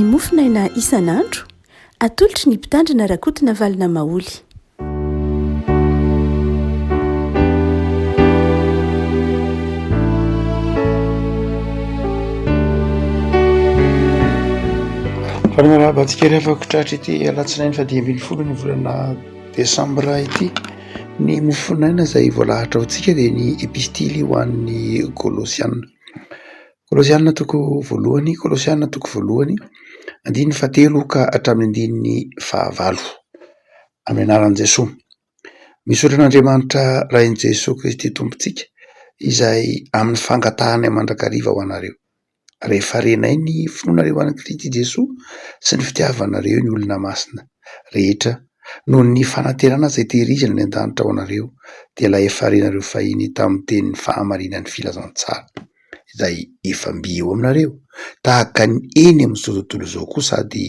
Mofonaina isan'andro, atolotry ny Mpitandrina Rakotonavalona Maholy. Faly miarahaba antsika ry havako tratry ity alatsinainy faha 15 ny volana desambra ity. Ny mofonaina izay voalahatra ho antsika dia ny epistily ho an'ny Kolosiana. Kolosiana toko voalohany, Kolosiana toko voalohany, andininy fahatelo ka hatramin'ny andininy fahavalo. Amin'ny anaran'i Jesoa. Misaotra an'Andriamanitra Rain'i Jesoa Kristy Tompontsika izay amin'ny fangatahanay mandrakariva ho anareo. Rehefa renay ny finoanareo an'i Kristy Jesoa sy ny fitiavanareo ny olona masina rehetra noho ny fanantenana izay tehirizina any an-danitra ho anareo dia ilay efa renareo fahiny tamin'ny tenin'ny fahamarinan'ny filazantsara. izay efa mby eo aminareo, tahaka ny eny amin'izao tontolo izao koa sady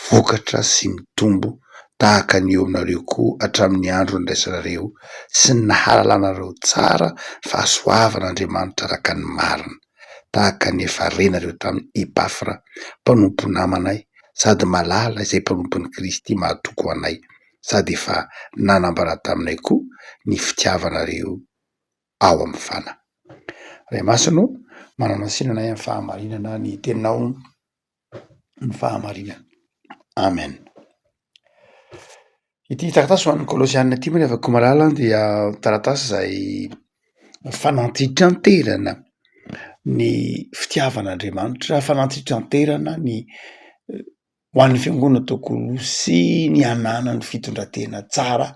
vokatra sy mitombo tahaka ny eo aminareo koa hatramin'ny andro nandraisanareo sy ny nahalalanareo tsara ny fahasoavan'Andriamanitra araka ny marina, tahaka ny efa renareo tamin'i Epafra, mpanompo namanay sady malala izay mpanompon'i Kristy mahatoky ho anay, sady efa nanambara taminay koa ny fitiavanareo ao amin'ny fanahy. Ray Masina ô, manamasinana anay amin'ny fahamarinana ny teninao ny fahamarinana. Amen. Ity taratasy ho an'ny Kolosiana ity moa ry havako malala dia taratasy izay fanantitranterana ny fitiavan'Andriamanitra, fanantitranterana ny ho an'ny fiangonana tao Kolosy ny hananany fitondran-tena tsara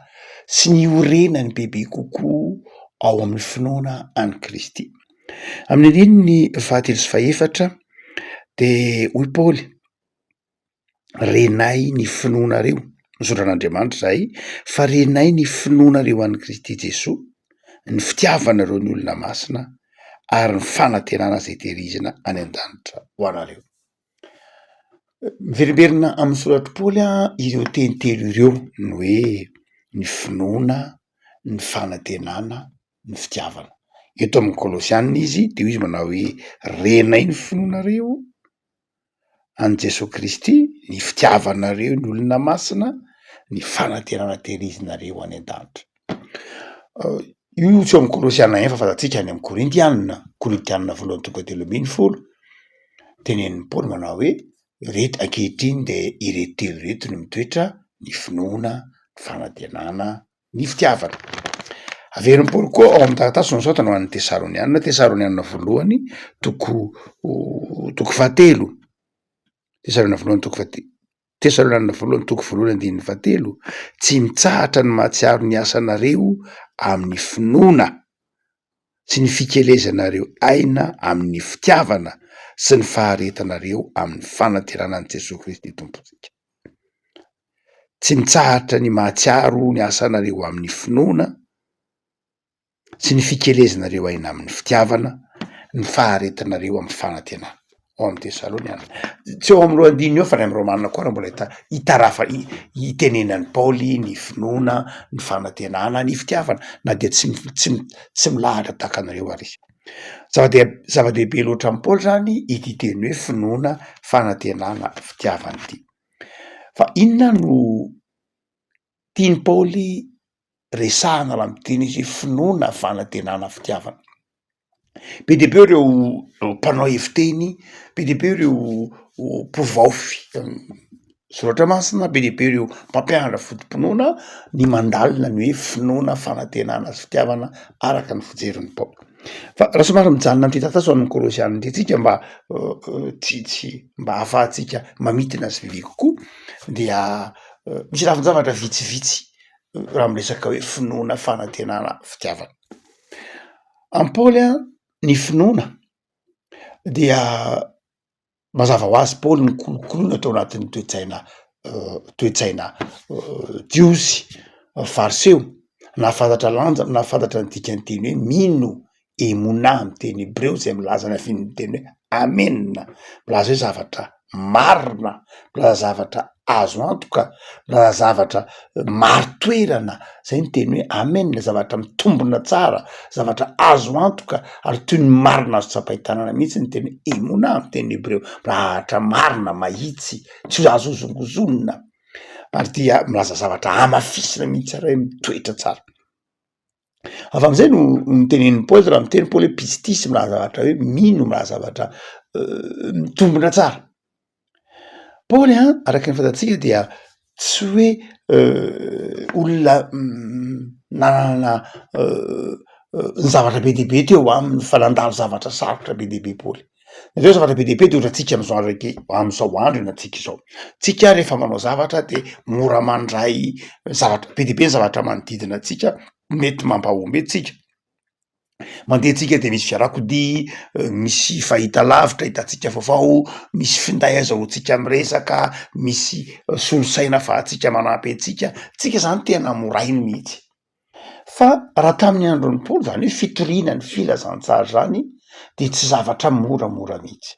sy ny hiorenany bebe kokoa ao amin'ny finoana an'i Kristy. Amin'ny andininy fahatelo sy fahefatra de hoy Paoly: renay ny finoanareo, misaotra an'Andriamanitra izahay fa renay ny finoanareo an'i Kristy Jesoa, ny fitiavanareo ny olona masina ary ny fanantenana izay tehirizina any an-danitra ho anareo. Miverimberina amin'ny soratr'i Paoly ireo teny telo ireo, ny hoe ny finoana, ny fanantenana, ny fitiavana. Eto amin'ny Kolosiana izy de hoy izy manao hoe renay ny finoanareo an'i Jesoa Kristy, ny fitiavanareo ny olona masina, ny fanantenana tehirizinareo any an-danitra. Io tsy ao amin'ny Kolosiana ihany fa fantatsika any amin'ny Korintiana, Korintiana voalohany toko fahatelo ambin'ny folo, tenenin'i Paoly manao hoe ireto ankehitriny de ireto telo ireto no mitoetra, ny finoana, ny fanantenana, ny fitiavana. Averin'i Paoly koa ao amin'ny taratasy nosoratany ho an'ny Tesaloniana, Tesaloniana voalohany toko toko fahatelo, Tesaloniana voalohany toko fahatelo. Tesalonianina voalohany toko voalohany andininy fahatelo, Tsy mitsahatra ny mahatsiaro ny asanareo amin'ny finoana sy ny fikelezanareo aina amin'ny fitiavana sy ny faharetanareo amin'ny fanantenana an'i Jesoa Kristy Tompontsika. Tsy mitsahatra ny mahatsiaro ny asanareo amin'ny finoana sy ny fikelezanareo aina amin'ny fitiavana, ny faharetanareo amin'ny fanantenana. Ao amin'ny Tesaloniana. Tsy ao amin'ireo andininy eo fa any amin'ny Romana koa raha mbola hita- hitarafa- hi- hitenenan'i Paoly ny finoana, ny fanantenana, ny fitiavana, na dia tsy tsy tsy milahatra tahaka anareo ary izy. Zava-dehi- zava-dehibe loatra amin'i Paoly zany ity teny hoe finoana, fanantenana, fitiavana ity. Fa inona no tian'i Paoly resahana raha miteny izy hoe finoana, fanantenana, fitiavana. Be dia be ireo mpanao heviteny, be dia be ireo mpivaofy soratra masina, be dia be ireo mpampianatra foto-pinoana ny mandalina ny hoe finoana, fanantenana sy fitiavana araka ny fijerin'i Paoly. Fa raha somary mijanona amin'ity taratasy ho an'ny Kolosiana ity tsika mba tsy tsy mba ahafahantsika mamintina azy bebe kokoa dia misy lafin-javatra vitsivitsy raha miresaka hoe finoana, fanantenana, fitiavana. Amin'i Paoly an, ny finoana dia mazava ho azy Paoly nikolokoloina tao anatin'ny toe-tsaina toe-tsaina jiosy, fariseo, nahafantatra lanja, nahafantatra ny dikan'ny teny hoe mino, emunah amin'ny teny hebreo izay milaza ny hafin'ny teny hoe amena, milaza hoe zavatra marina, milaza zavatra. azo antoka, milaza zavatra marin-toerana, zay ny teny hoe amen, zavatra mitombina tsara, zavatra azo antoka ary toy ny marina azo tsapain-tanana mihitsy ny teny hoe emunah amy teny hebreo, lahatra marina, mahitsy, tsy azo hozongozonina ary dia milaza zavatra hamafisina mihitsy ary hoe mitoetra tsara. Avy am'zay no notenenin'i Paoly raha miteny Paoly hoe pistis milaza zavatra hoe mino, milaza zavatra mitombina tsara. Paoly an, araka ny fantatsika dia tsy hoe olona nanana ny zavatra be dia be teo aminy fa nandalo zavatra sarotra be dia be Paoly. Ireo zavatra be dia be de ohatrantsika am'zao andro anke- am'zao andro iainantsika izao, tsika rehefa manao zavatra de mora mandray zavatra be dia be ny zavatra manodidina antsika mety mampahomby antsika, mandeha tsika de misy fiarakodia, misy fahitalavitra ahitantsika vaovao, misy finday azahoantsika miresaka, misy solosaina ahafahantsika manampy antsika, tsika zany tena morainy mihitsy. Fa raha tamin'ny andron'i Paoly zany hoe fitoriana ny filazantsara zany de tsy zavatra moramora mihitsy.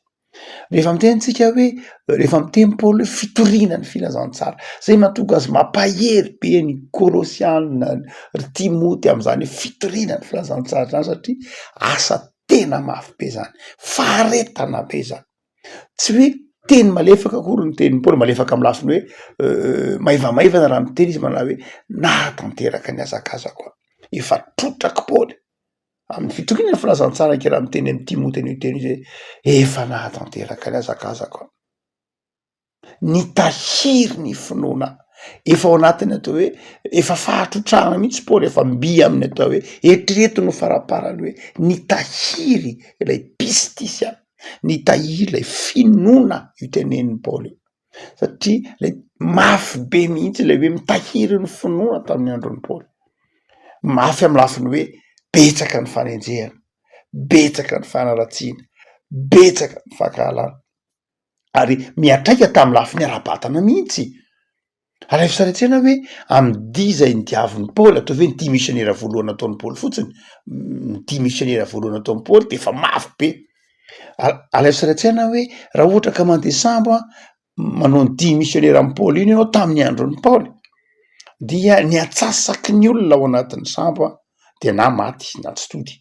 Rehefa miteny tsika hoe, rehefa miteny Paoly hoe fitoriana ny filazantsara, zay mahatonga azy mampahery be ny Kolosiana, ry Timoty am'zany hoe fitoriana ny filazantsara zany satria asa tena mafy be zany, faharetana be zany. Tsy hoe teny malefaka akory ny tenin'i Paoly, malefaka amy lafiny hoe maivamaivana raha miteny izy manao hoe nahatanteraka ny hazakazako aho, efa trotraky Paoly amin'ny fitoriana ny filazantsara ange raha miteny amin'i Timoty an'io teny io izy hoe efa nahatanteraka ny hazakazako aho. Nitahiry ny finoana efa ao anatin'ny atao hoe efa fahatrotrahana mihitsy Paoly efa mby amin'ny atao hoe eritrereto no faraparany hoe nitahiry ilay pistisy aho, nitahiry ilay finoana io tenenin'i Paoly io satria lay mafy be mihitsy ilay hoe mitahiry ny finoana tamin'ny andron'i Paoly, mafy amy lafiny hoe betsaka ny fanenjehana, betsaka ny fanaratsiana, betsaka ny fankahalana. ary miantraika tamin'ny lafiny ara-batana mihitsy. Alaivo sary an-tsaina hoe amin'ny dia izay nidiavin'i Paoly, ataovy hoe ny dia misionera voalohany nataon'i Paoly fotsiny, ny dia misionera voalohany nataon'i Paoly de efa mafy be. Al- Alaivo sary an-tsaina hoe raha ohatra ka mandeha sambo an, manao ny dia misionera amin'i Paoly iny ianao tamin'ny andron'i Paoly, dia ny antsasaky ny olona ao anatin'ny sambo an de na maty na tsy tody.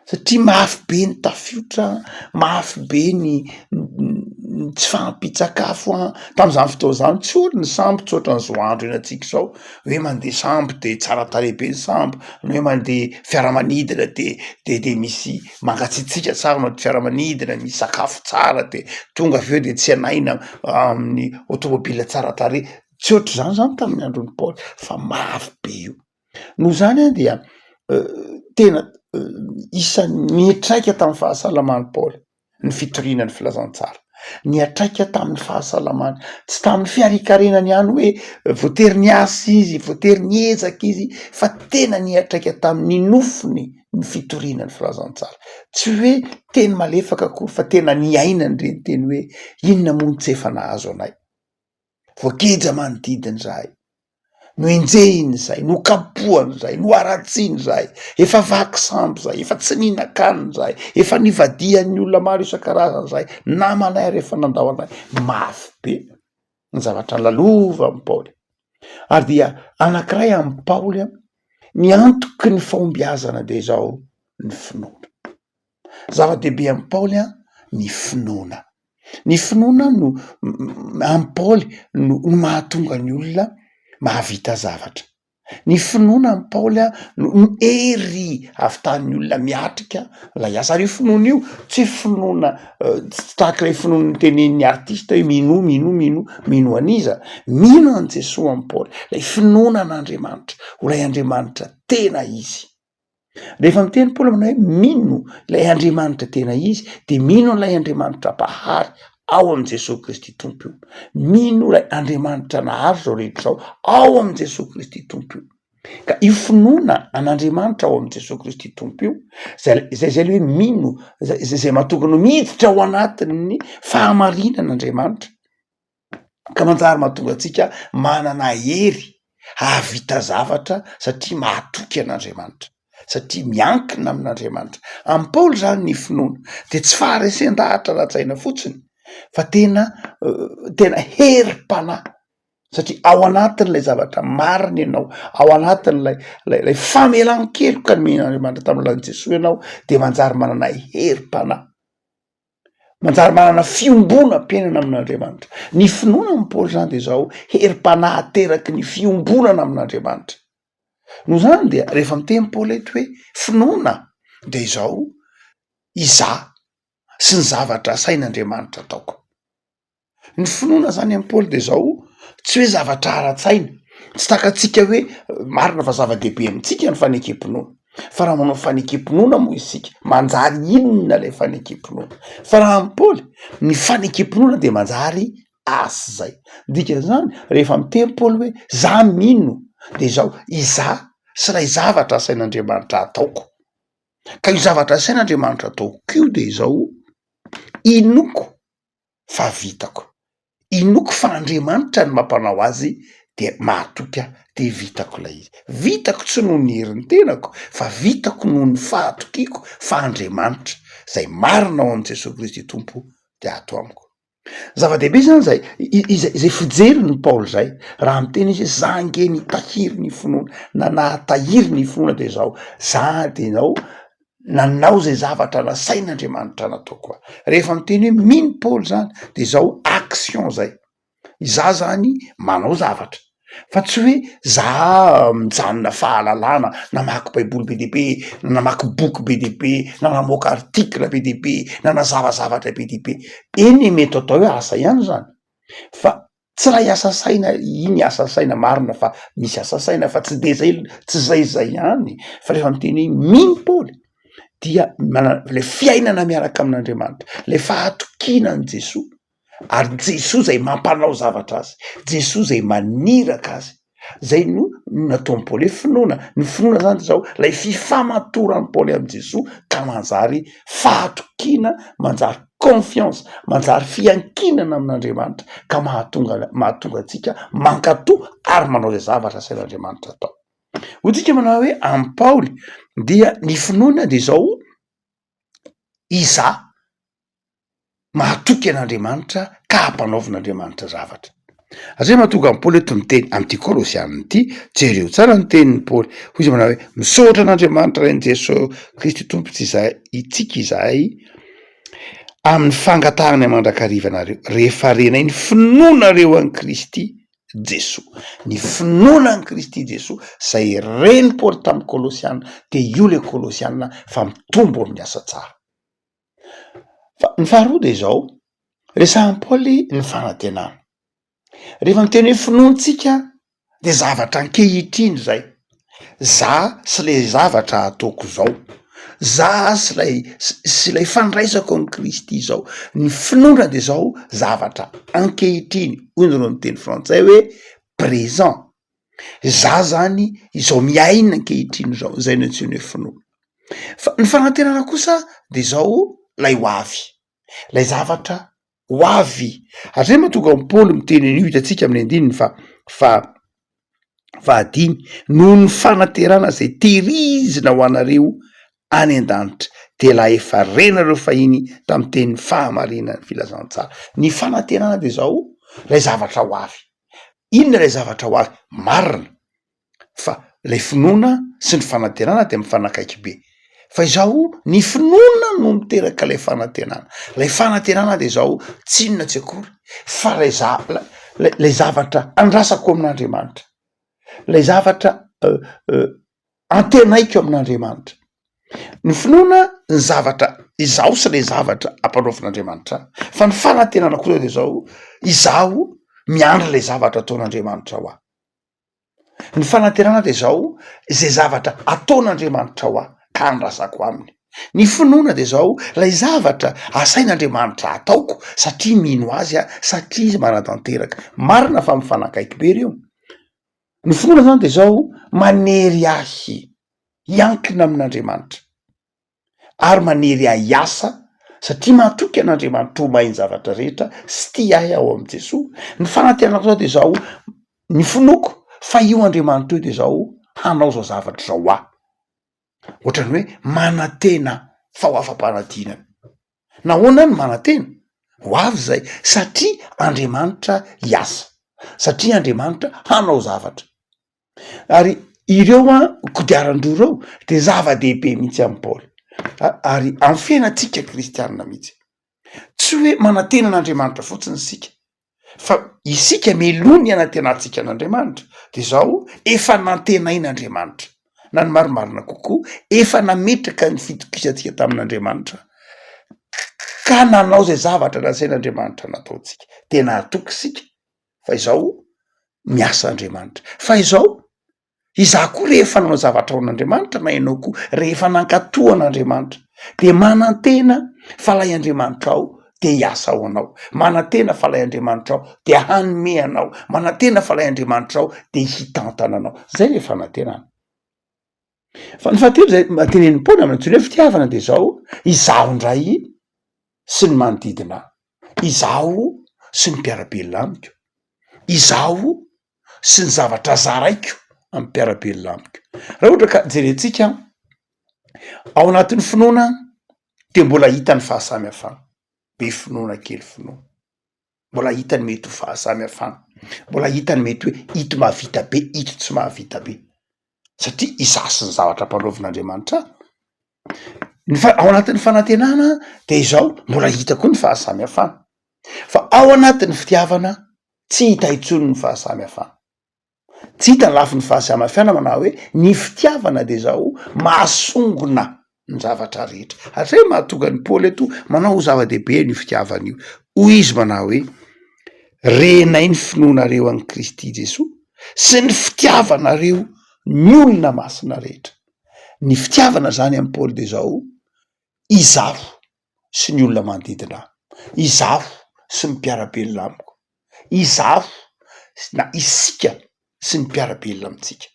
Satria mafy be ny tafiotra, mafy be ny ny tsy fahampian-tsakafo an, tam'zany fotoana zany tsy ohatra ny sambo tsy ohatran'izao andro iainantsika zao hoe mandeha sambo de tsara tarehy be ny sambo, ny hoe mandeha fiaramanidina de de de misy mangatsiatsiaka tsara anaty fiaramanidina, misy sakafo tsara de tonga avy eo de tsenaina amin'ny aotomobila tsara tarehy, tsy ohatr'izany zany tamin'ny andron'i Paoly fa mafy be io. Noho izany an dia tena isan'ny niantraika tamin'ny fahasalaman'i Paoly ny fitoriana ny filazantsara, niantraika tamin'ny fahasalamany, tsy tamin'ny fiharinkarenany ihany hoe voatery niasa izy, voatery niezaka izy fa tena niantraika tamin'ny nofony ny fitoriana ny filazantsara. Tsy hoe teny malefaka akory fa tena niainany ireny teny hoe inona moa no tsy efa nahazo anay. Voageja manodidina izahay, noenjehina izahay, nokapohana izahay, noharatsiana izahay, efa vaky sambo izahay, efa tsy nihinan-kanina izahay, efa nivadihan'ny olona maro isan-karazany izahay, namanay ary efa nandao anay. Mafy be ny zavatra lalovan'i Paoly. Ary dia anankiray amin'i Paoly an, ny antoky ny fahombiazana dia izao, ny finoana. Zava-dehibe amin'i Paoly an, ny finoana. Ny finoana no amin'i Paoly no no mahatonga ny olona mahavita zavatra. Ny finoana amin'i Paoly an no no hery ahavitan'ny olona miatrika ilay asa. Ary io finoana io tsy hoe finoana tsy tahaka ilay finoana notenenin'ny artista hoe minoa minoa minoa, mino an'iza? Mino an'i Jesoa amin'i Paoly, ilay finoana an'Andriamanitra ho ilay Andriamanitra tena izy. Rehefa miteny Paoly manao hoe mino ilay Andriamanitra tena izy de mino an'ilay Andriamanitra mpahary ao amin'i Jesoa Kristy Tompo io, mino ilay Andriamanitra nahary zao rehetra zao ao amin'i Jesoa Kristy Tompo io, ka io finoana an'Andriamanitra ao amin'i Jesoa Kristy Tompo io zay zay zay le hoe mino zay zay mahatonga anao miditra ao anatin'ny fahamarinan'Andriamanitra. Ka manjary mahatonga antsika manana hery hahavita zavatra satria mahatoky an'Andriamanitra, satria miankina amin'Andriamanitra. Amin'i Paoly izany ny finoana de tsy faharesen-dahatra ara-tsaina fotsiny. fa tena tena herim-panahy satria ao anatin'ilay zavatra marina ianao, ao anatin'ilay lay lay famelan-keloka nomen'Andriamanitra tamin'ny alalan'i Jesoa ianao de manjary manana herim-panahy, manjary manana fiombonam-piainana amin'Andriamanitra. Ny finoana amin'i Paoly zany de zao herim-panahy ateraky ny fiombonana amin'Andriamanitra. Noho izany dia rehefa miteny Paoly eto hoe finoana de izao izaho sy ny zavatra asain'Andriamanitra ataoko. Ny finoana zany amin'i Paoly de zao, tsy hoe zavatra ara-tsaina, tsy takatsika hoe marina fa zava-dehibe amintsika ny fanekem-pinoana, fa raha manao fanekem-pinoana moa isika manjary inona lay fanekem-pinoana? Fa raha amin'i Paoly ny fanekem-pinoana de manjary asa zay, dikan'izany rehefa miteny Paoly hoe za mino de zao izaho sy lay zavatra asain'Andriamanitra ataoko, ka io zavatra asain'Andriamanitra ataoko io de izao, inoako fa vitako, inoako fa Andriamanitra no mampanao azy de mahatoky aho de vitako ilay izy, vitako tsy noho ny herin'ny tenako fa vitako noho ny fahatokiako fa Andriamanitra zay marina ao amin'i Jesoa Kristy Tompo de ato amiko. Zava-dehibe zany zay izay izay fijerin'i Paoly zay, raha miteny izy hoe za ange nitahiry ny finoana na nahatahiry ny finoana de zao, za de zao nanao zay zavatra nasain'Andriamanitra nataoko aho. Rehefa miteny hoe mino Paoly zany de zao action zay, izaho zany manao zavatra fa tsy hoe za mijanona fahalalana namaky baiboly be dia be, na namaky boky be dia be, na namoaka article be dia be, nanazava zavatra be dia be, eny e mety atao hoe asa ihany zany fa Tsy ray asa saina iny asa saina marina fa misy asa saina fa tsy de zay tsy zay zay ihany fa rehefa miteny hoe mino Paoly dia mana- le fiainana miaraka amin'Andriamanitra, le fahatokiana an'i Jesoa ary Jesoa zay mampanao zavatra azy, Jesoa zay maniraka azy. Zay no nataon'i Paoly hoe finoana, ny finoana zany de zao lay fifamatoran'i Paoly amin'i Jesoa ka manjary fahatokiana, manjary confiance, manjary fiankinana amin'Andriamanitra ka mahatonga mahatonga antsika mankatò ary manao zay zavatra asain'Andriamanitra atao. Hoy tsika manao hoe amin'i Paoly dia ny finoana de zao izaho mahatoky an'Andriamanitra ka ampanaovin'Andriamanitra zavatra. Ary zay mahatonga an'i Paoly eto miteny amin'ity Kolosiana ity, jereo tsara ny tenin'i Paoly, hoy izy manao hoe, misaotra an'Andriamanitra Rain'i Jesoa Kristy Tompo tsy izahay, itsika izahay, amin'ny fangatahana mandrakariva anareo, rehefa renay ny finoanareo an'i Kristy Jesoa. Ny finoana an'i Kristy Jesoa izay ren'i Paoly tamin'ny Kolosiana, dia io ilay Kolosiana fa mitombo amin'ny asa tsara. Fa ny faharoa de izao, resahan'i Paoly ny fanantenana. Rehefa miteny hoe finoantsika de zavatra ankehitriny zay, za sy le zavatra ataoko zao, za sy lay sy lay fandraisako an'i Kristy zao, ny finoana de zao zavatra ankehitriny, hoy nareo amy teny frantsay hoe présent. Za zany izao miaina ankehitriny zao, zay no antsoina hoe finoana. Fa ny fanantenana kosa de zao lay ho avy, lay zavatra ho avy. Ary zay mahatonga an'i Paoly miteny an'io hitantsika amin'ny andininy fa fa fahadimy, noho ny fanantenana zay tehirizina ho anareo any an-danitra, de la efa renareo fahiny tamin'ny tenin'ny fahamarinan'ny filazantsara. Ny fanantenana de zao lay zavatra ho avy. Inona ilay zavatra ho avy? Marina fa ilay finoana sy ny fanantenana dia mifanakaiky be, fa izao ny finoana no miteraka ilay fanantenana, ilay fanantenana de izao tsy inona tsy akory fa lay za- lay lay zavatra andrasako amin'Andriamanitra, lay zavatra antenaiko amin'Andriamanitra. Ny finoana ny zavatra izaho sy le zavatra ampanaovin'Andriamanitra ahy, fa ny fanantenana kosa de zao, izaho miandry le zavatra ataon'Andriamanitra ho ahy. Ny fanantenana de zao, zay zavatra ataon'Andriamanitra ho ahy ka andrasako aminy. Ny finoana de zao, lay zavatra asain'Andriamanitra ataoko satria mino azy aho, satria izy manatanteraka. Marina fa mifanakaiky be reo. Ny finoana zany de zao, manery ahy hiankina amin'Andriamanitra ary manery ahy hiasa satria mahatoky an'Andriamanitra ho mahay ny zavatra rehetra sy tia ahy ao amin'i Jesoa. Ny fanantenako zao de zao, ny finoako fa io Andriamanitra io de zao hanao zao zavatra zao ho ahy. Ohatran'ny hoe manantena fa ho afa-panadinana. Nahoana aho no manantena? Ho avy izay satria Andriamanitra hiasa, satria Andriamanitra hanao zavatra. Ary ireo an kodiaran-droa ireo de zava-dehibe mihitsy amin'i Paoly ary amin'ny fiainantsika kristianina mihitsy. Tsy hoe manantena an'Andriamanitra fotsiny isika fa isika mialoha ny hanantenantsika an'Andriamanitra de zao efa nantenain'Andriamanitra na ny marimarina kokoa efa nametraka ny fitokisantsika tamin'Andriamanitra ka nanao zay zavatra nasain'Andriamanitra nataontsika. De nahatoky isika fa izao miasa Andriamanitra. Fa izao, izaho koa rehefa nanao zavatra ho an'Andriamanitra na ianao koa rehefa nankatò an'Andriamanitra de manantena fa lay Andriamanitrao de hiasa ho anao, manantena fa lay Andriamanitrao de hanome anao, manantena fa lay Andriamanitrao de hitantana anao. Zay le fanantenana. Fa ny fahatelo zay tenenin'i Paoly amin'ny antsoiny hoe fitiavana de zao, izaho indray sy ny manodidina ahy, izaho sy ny mpiara-belona amiko, izaho sy ny zavatra zaraiko amin'ny mpiara-belona amiko. Raha ohatra ka jerentsika ao anatin'ny finoana de mbola hita ny fahasamihafana, be finoana kely finoana. Mbola hita ny mety ho fahasamihafana, mbola hita ny mety hoe ito mahavita be, ito tsy mahavita be, satria izaho sy ny zavatra ampanaovin'Andriamanitra ahy. Ny fa- ao anatin'ny fanantenana de izao, mbola hita koa ny fahasamihafana, fa ao anatin'ny fitiavana tsy hita intsony ny fahasamihafana. Tsy hita ny lafiny fahasamihafana manao hoe ny fitiavana de zao mahasongona ny zavatra rehetra. Hatrizay mahatonga an'i Paoly eto manao ho zava-dehibe an'io fitiavana io. Hoy izy manao hoe, renay ny finoanareo an'i Kristy Jesoa sy ny fitiavanareo ny olona masina rehetra. Ny fitiavana zany amin'i Paoly de zao, izaho sy ny olona manodidina ahy, izaho sy ny mpiara-belona amiko, izaho na isika sy ny mpiara-belona amintsika,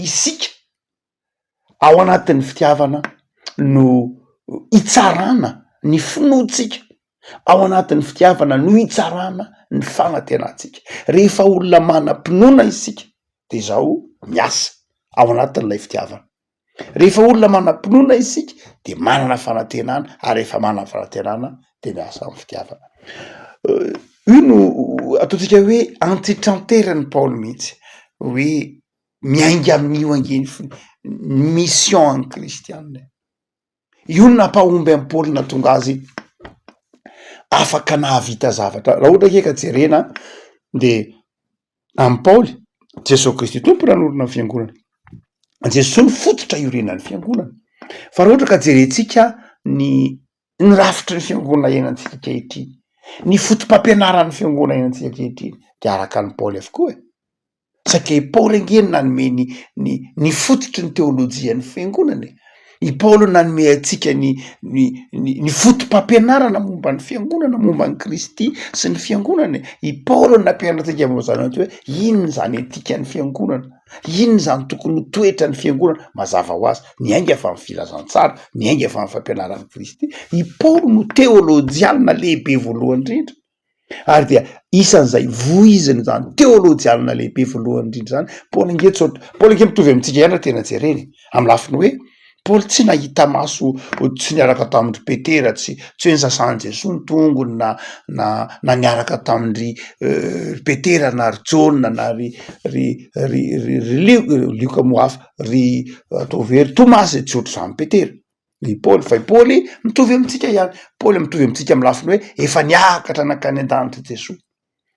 isika ao anatin'ny fitiavana no itsarana ny finoantsika, ao anatin'ny fitiavana no itsarana ny fanantenantsika. Rehefa olona manam-pinoana isika de zao miasa ao anatin'ilay fitiavana. Rehefa olona manam-pinoana isika de manana fanantenana ary rehefa manana fanantenana de miasa amin'ny fitiavana. Io no ataontsika hoe antitranteran'i Paoly mihitsy hoe miainga amin'io ange ny fi- ny mission an'ny kristianina e. Io no nampahomby an'i Paoly nahatonga azy afaka nahavita zavatra. Raha ohatra anie ka jerena de Amin'i Paoly, Jesoa Kristy Tompo nanorina ny fiangonana. Jesoa no fototra iorenan'ny fiangonana. Fa raha ohatra ka jerentsika ny ny rafitry ny fiangonana iainantsika ankehitriny, ny foto-pampianaran'ny fiangonana iainantsika ankehitriny de araka an'i Paoly avokoa e. Saika i Paoly ange no nanome ny ny ny fototry ny teolojian'ny fiangonana e. I Paoly no nanome antsika ny ny ny ny foto-pampianarana momba ny fiangonana, momba an'i Kristy sy ny fiangonana e. I Paoly no nampianatra antsika momba izany hoe inona izany etikan'ny fiangonana, inona izany tokony ho toetran'ny fiangonana, mazava ho azy, niainga avy amin'ny filazantsara, niainga avy amin'ny fampianaran'i Kristy. I Paoly no teolojianina lehibe voalohany indrindra. Ary dia isan'izay voiziny izany teolojianina lehibe voalohany indrindra izany, Paoly ange tsy ohatr- Paoly ange mitovy amintsika ihany raha tena jerena e, amin'ny lafiny hoe Paoly tsy nahita maso tsy niaraka tamin-dry Petera, tsy tsy hoe nisasan'i Jesoa ny tongony na na na niaraka tamin-dry ry Petera na ry Jaona na ry ry ry ry ry Lio- Lioka moa hafa, ry ataovy hoe ry Tomasy, tsy ohatr'izany Petera. I Paoly, fa i Paoly mitovy amintsika ihany, Paoly mitovy amintsika amin'ny lafiny hoe efa niakatra nankany an-danitra Jesoa,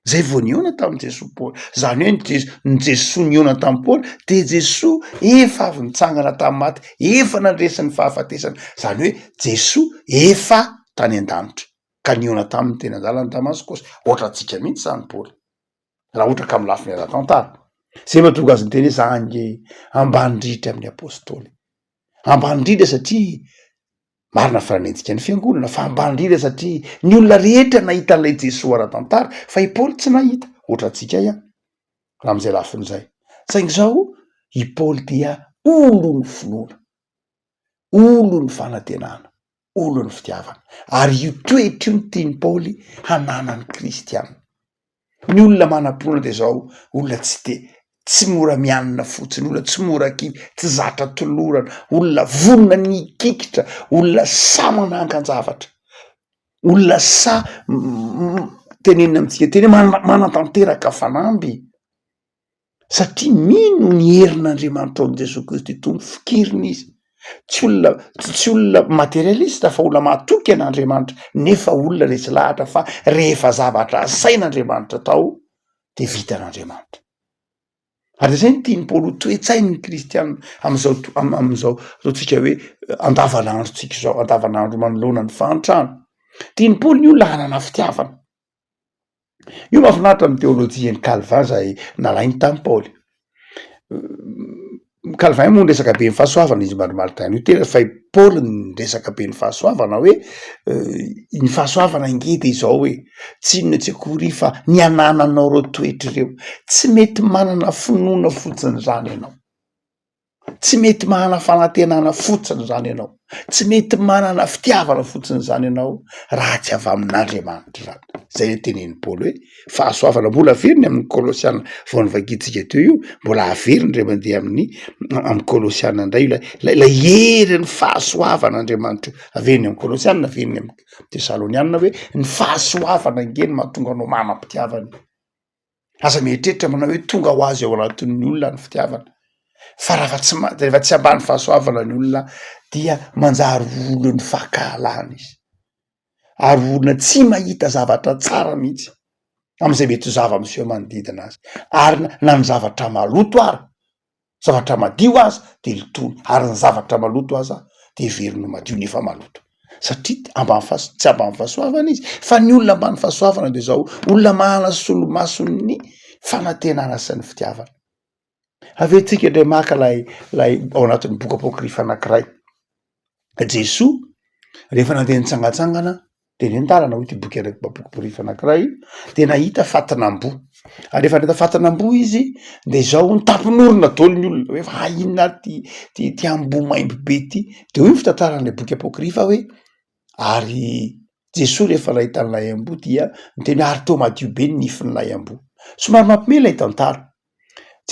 zay vao nihaona tamin'i Jesoa Paoly, zany hoe ny Jes- ny Jesoa nihaona tamin'i Paoly de Jesoa efa avy nitsangana tamin'ny maty, efa nandresy ny fahafatesana, zany hoe Jesoa efa tany an-danitra ka nihaona taminy teny an-dalan'i Damaskosy, ohatrantsika mihitsy zany Paoly raha ohatra ka amin'ny lafiny ara-tantara, zay mahatonga azy niteny hoe za ange ambany rihitra amin'ny apôstôly. Ambany indrindra satria marina fa nanenjika ny fiangonana fa ambany indrindra satria ny olona rehetra nahita an'ilay Jesoa ara-tantara fa i Paoly tsy nahita, ohatrantsika ihany raha amin'izay lafiny izay. Saingy izao i Paoly dia olon'ny finoana, olon'ny fanantenana, olon'ny fitiavana ary io toetra io no tian'i Paoly hananan'ny kristiana. Ny olona manam-pinoana dia izao, olona tsy de tsy mora mianina fotsiny, olona tsy mora kivy, tsy zatra tolorana, olona vonona ny hikikitra, olona sahy manangan-javatra. Olona sahy tenenina amintsika teny hoe manatanteraka fanamby satria mino ny herin'Andriamanitra ao amin'i Jesoa Kristy Tompo, fikirina izy. Tsy olona tsy olona materialista fa olona mahatoky an'Andriamanitra nefa olona resy lahatra fa rehefa zavatra asain'Andriamanitra atao de vitan'Andriamanitra. Ary zay no tian'i Paoly ho toe-tsain'ny kristiana am'zao to- am- am'zao ataontsika hoe andavanandrontsika izao, andavanandro manoloana ny fahantrana. Tian'i Paoly ny olona hanana fitiavana. Io mahafinaritra ny teolojian'i Calvin zay nalainy tamin'i Paoly. Calvin moa niresaka be ny fahasoavana izy mba Martin Luther fa i Paoly niresaka be ny fahasoavana hoe ny fahasoavana ange de izao hoe tsy inona tsy akory fa ny anananao ireo toetra ireo, tsy mety manana finoana fotsiny zany ianao, tsy mety manana fanantenana fotsiny zany ianao, tsy mety manana fitiavana fotsiny zany ianao raha tsy avy amin'Andriamanitra zany, zay le tenenin'i Paoly hoe fahasoavana mbola averiny amin'ny Kolosiana vao novakintsika teo io, mbola averiny indray mandeha amin'ny amin'ny Kolosiana indray io lay lay herin'ny fahasoavan'Andriamanitra io, averiny amin'ny Kolosiana, averiny amin'ny Tesaloniana hoe ny fahasoavana ange no mahatonga anao manam-pitiavana, aza mieritreritra manao hoe tonga ho azy ao anatin'ny olona ny fitiavana, fa raha fa tsy ma- rehefa tsy ambany fahasoavana ny olona dia manjary olon'ny fankahalana izy. ary olona tsy mahita zavatra tsara mihitsy am'izay mety ho zava-miseho manodidina azy, ary na ny zavatra maloto ara, zavatra madio aza de lotoiny, ary ny zavatra maloto aza de heveriny ho madio nefa maloto, satria ambany fahas- tsy ambany fahasoavana izy, fa ny olona ambany fahasoavana de zao, olona manana solomason'ny fanantenana sy ny fitiavana. Avy eo tsika indray maka lay lay ao anatin'ny boky apôkrifa anankiray, Jesoa rehefa nandeha nitsangantsangana teny an-dalana hoy ity boky anaky apôkrifa anankiray de nahita fatin'amboa, ary rehefa nahita fatin'amboa izy de zao nitampin'orona daholo ny olona hoe fa inona ary ty ty ty amboa maimbo be ty, de hoy ny fitantaran'ilay boky apôkrifa hoe ary Jesoa rehefa nahita an'ilay amboa dia niteny hoe ary toa madio be ny nifin'ilay amboa, somary mampiomehy ilay tantara.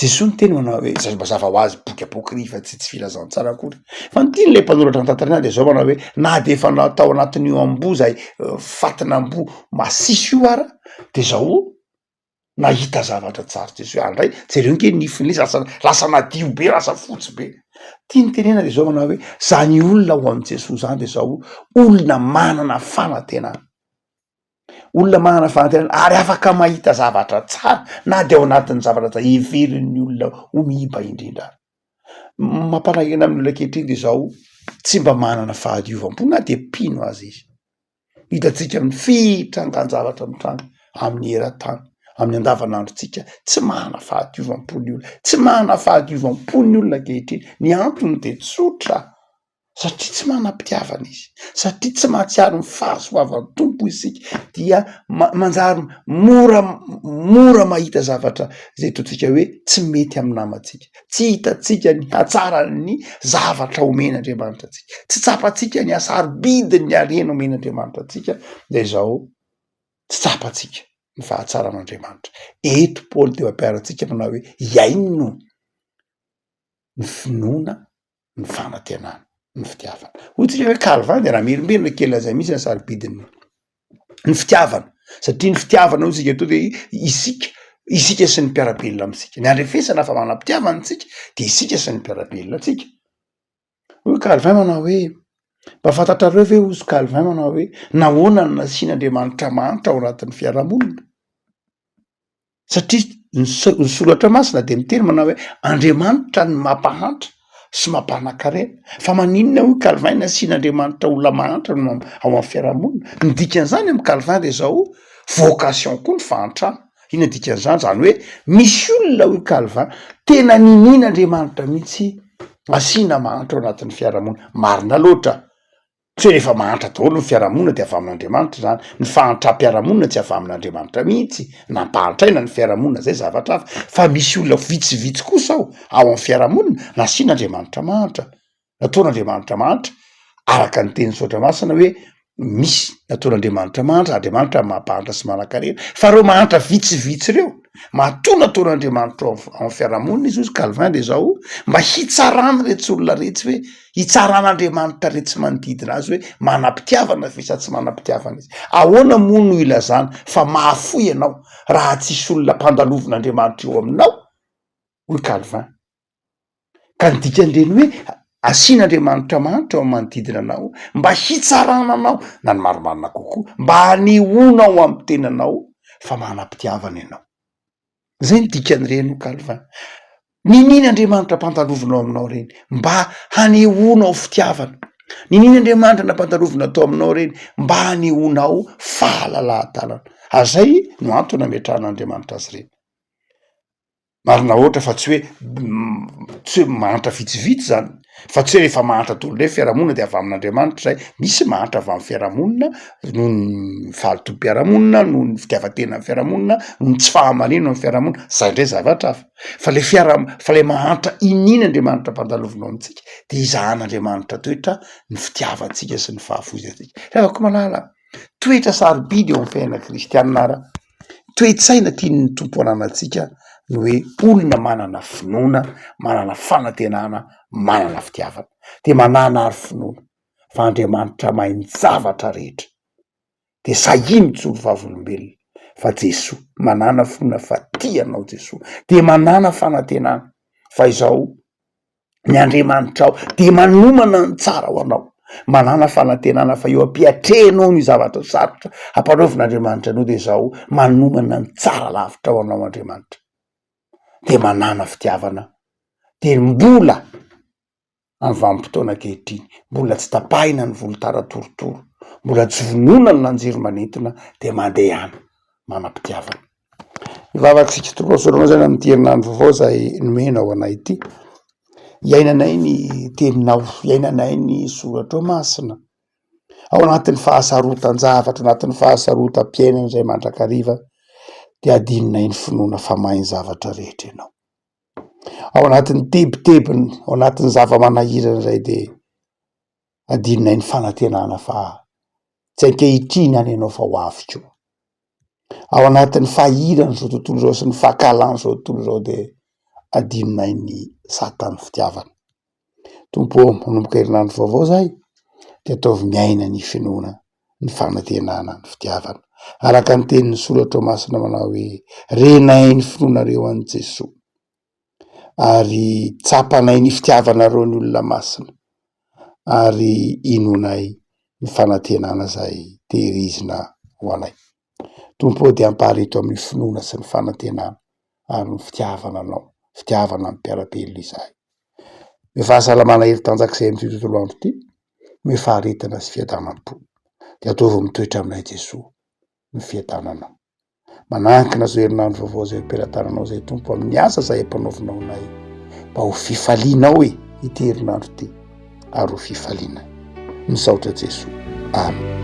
Jesoa niteny manao hoe, zay mazava ho azy boky apokrifa tsy tsy filazantsara akory, fa ny tian'ilay mpanoratra ny tantara iny de zao manao hoe na de efa tao anatin'io amboa zay fatin'amboa masiso io ara de zao nahita zavatra tsara Jesoa hoe andray jereo nge nifiny izy lasa lasa nadio be lasa fotsy be, tiany tenena de zao manao hoe zany olona ao amin'i Jesoa zany de zao olona manana fanantenana. Olona manana fanantenana ary afaka mahita zavatra tsara na de ao anatin'ny zavatra zay heverin'ny olona ho miiba indrindra ary. Mampalahelo amin'ny olona ankehitriny de zao, tsy mba manana fahadiovam-po na de mpino aza izy. Hitantsika amin'ny fitrangan-javatra mitranga amin'ny eran-tany, amin'ny andavanandrontsika, tsy manana fahadiovam-po ny olona, tsy manana fahadiovam-po ny olona ankehitriny, ny antony de tsotra. satria tsy manam-pitiavana izy, satria tsy mahatsiaro ny fahasoavan'ny Tompo isika dia manjary mora mora mahita zavatra zay ataontsika hoe tsy mety amin'ny namantsika, tsy hitantsika ny hatsaran'ny zavatra omen'Andriamanitra antsika, tsy tsapantsika ny hasarobidin'ny harena omen'Andriamanitra antsika de izao tsy tsapantsika ny fahatsaran'Andriamanitra. Eto Paoly de mampiara-tsika manao hoe iaino ny finoana ny fanantenana, ny fitiavana. Hoy tsika hoe Calvin de namerimberina kely lazainy mihitsy ny sarobidin'ny ny fitiavana satria ny fitiavana hoy tsika to de isika, isika sy ny mpiara-belona amintsika, ny andrefesana fa manam-pitiavana tsika de isika sy ny mpiara-belona antsika. Hoy Calvin manao hoe mba fantatrareo ve hozy Calvin manao hoe nahoana no nasian'Andriamanitra mahantra ao anatin'ny fiarahamonina? Satria ny ny soratra masina de miteny manao hoe Andriamanitra no mampahantra sy mampanan-karena, fa maninona hoy Calvin nasian'Andriamanitra olona mahantra no ao amin'ny fiarahamonina? Ny dikan'izany amin'i Calvin de zao, vocation koa ny fahantrana, inona dikan'izany? Zany hoe misy olona hoy Calvin tena ninian'Andriamanitra mihitsy asiana mahantra ao anatin'ny fiarahamonina, marina loatra. Tsy hoe rehefa mahantra daholo ny fiarahamonina de avy amin'Andriamanitra izany, ny fahantram-piarahamonina tsy avy amin'Andriamanitra mihitsy, nampahantraina ny fiarahamonina zay zavatra hafa, fa misy olona vitsivitsy kosa ao ao amin'ny fiarahamonina nasian'Andriamanitra mahantra, nataon'Andriamanitra mahantra araka ny tenin'ny soratra masina hoe. Misy nataon'Andriamanitra mahantra, Andriamanitra mampahantra sy manan-karena, fa reo mahantra vitsivitsy reo, matoa nataon'Andriamanitra ao am fiarahamonina izy hozy Calvin de zao, mba hitsarana retsy olona retsy hoe, hitsaran'Andriamanitra retsy manodidina azy hoe manam-pitiavana ve sa tsy manam-pitiavana izy. Ahoana moa no ilazana fa mahafoy ianao raha tsisy olona ampandalovin'Andriamanitra eo aminao? Hoy Calvin. Ka ny dikan'ireny hoe asian'Andriamanitra manitra ao manodidina anao mba hitsarana anao na ny marimarina kokoa mba hanehoanao amin'ny tenanao fa manam-pitiavana ianao. Zay ny dikan'ireny hoy Calvin. Ninian'Andriamanitra ampandalovinao aminao ireny mba hanehoanao fitiavana. Ninian'Andriamanitra nampandalovina tao aminao ireny mba hanehoanao fahalalahan-tanana. Ary zay no antony nametrahan'Andriamanitra azy ireny. Marina ohatra fa tsy hoe tsy hoe mahantra vitsivitsy zany fa tsy hoe rehefa mahantra daholo ndray fiarahamonina de avy amin'Andriamanitra zay, misy mahantra avy am'fiarahamonina noho ny fahalotoam-piarahamonina, noho ny fitiavan-tenan'ny fiarahamonina, noho ny tsy fahamarinana amin'ny fiarahamonina, zay ndray zavatra hafa, fa le fiaraha- fa le mahantra iniana Andriamanitra ampandalovinao amintsika de izahan'Andriamanitra toetra ny fitiavantsika sy ny fahafoizantsika, ry havako malala. Toetra sarobidy eo amin'ny fiainana kristianina ara toe-tsaina tian'ny Tompo ananantsika ny hoe olona manana finoana, manana fanantenana, manana fitiavana. De manàna ary finoana fa Andriamanitra mahay ny zavatra rehetra, de sahia mijoro vavolombelona fa Jesoa, manàna finoana fa tia anao Jesoa, de manàna fanantenana fa izao ny Andriamanitrao dia manomana ny tsara ho anao. Manàna fanantenana fa eo am-piatrehanao ny zavatra sarotra ampanaovin'Andriamanitra anao dia izao, manomana ny tsara lavitra ho anao Andriamanitra. Dia manàna fitiavana, dia mbola amin'ny vanim-potoana ankehitriny, mbola tsy tapahina ny volotara torotoro, mbola tsy vonoina ny lanjery manintona dia mandehana manam-pitiavana. Hivavaka isika Tompo Sorona zany amin'ity herinandro vaovao izay nomenao anay ity. Iainanay ny teninao, iainanay ny soratrao masina. Ao anatin'ny fahasarotan-javatra, anatin'ny fahasarotam-piainana izay mandrakariva dia adinonay ny finoana fa mahay ny zavatra rehetra ianao. Ao anatin'ny tebitebiny, ao anatin'ny zava-manahirana izay dia adinonay ny fanantenana fa tsy ankehitriny ihany ianao fa ho avy koa. Ao anatin'ny fahiran'izao tontolo izao sy ny fankahalan'izao tontolo izao dia adinonay ny satan'ny fitiavana. Tompo ô, manomboka herinandro vaovao izahay dia ataovy miaina ny finoana, ny fanantenana, ny fitiavana. Araka ny tenin'ny soratra masina manao hoe renay ny finoanareo an'i Jesoa ary tsapanay ny fitiavanareo ny olona masina ary inoanay ny fanantenana izay tehirizina ho anay. Tompo ô dia ampahareto amin'ny finoana sy ny fanantenana ary ny fitiavana anao, fitiavana ny mpiara-belona izahay. Omeo fahasalamana hery tanjaka izay amin'ity tontolo andro ity, omeo faharetana sy fiadanam-po. Dia ataovy mitoetra aminay Jesoa ny fiadananao. Manankina izao herinandro vaovao izay am-pelatananao izay Tompo amin'ny asa izay ampanaovinao anay mba ho fifalianao e ity herinandro ity ary ho fifalianay. Misaotra Jesoa. Amen.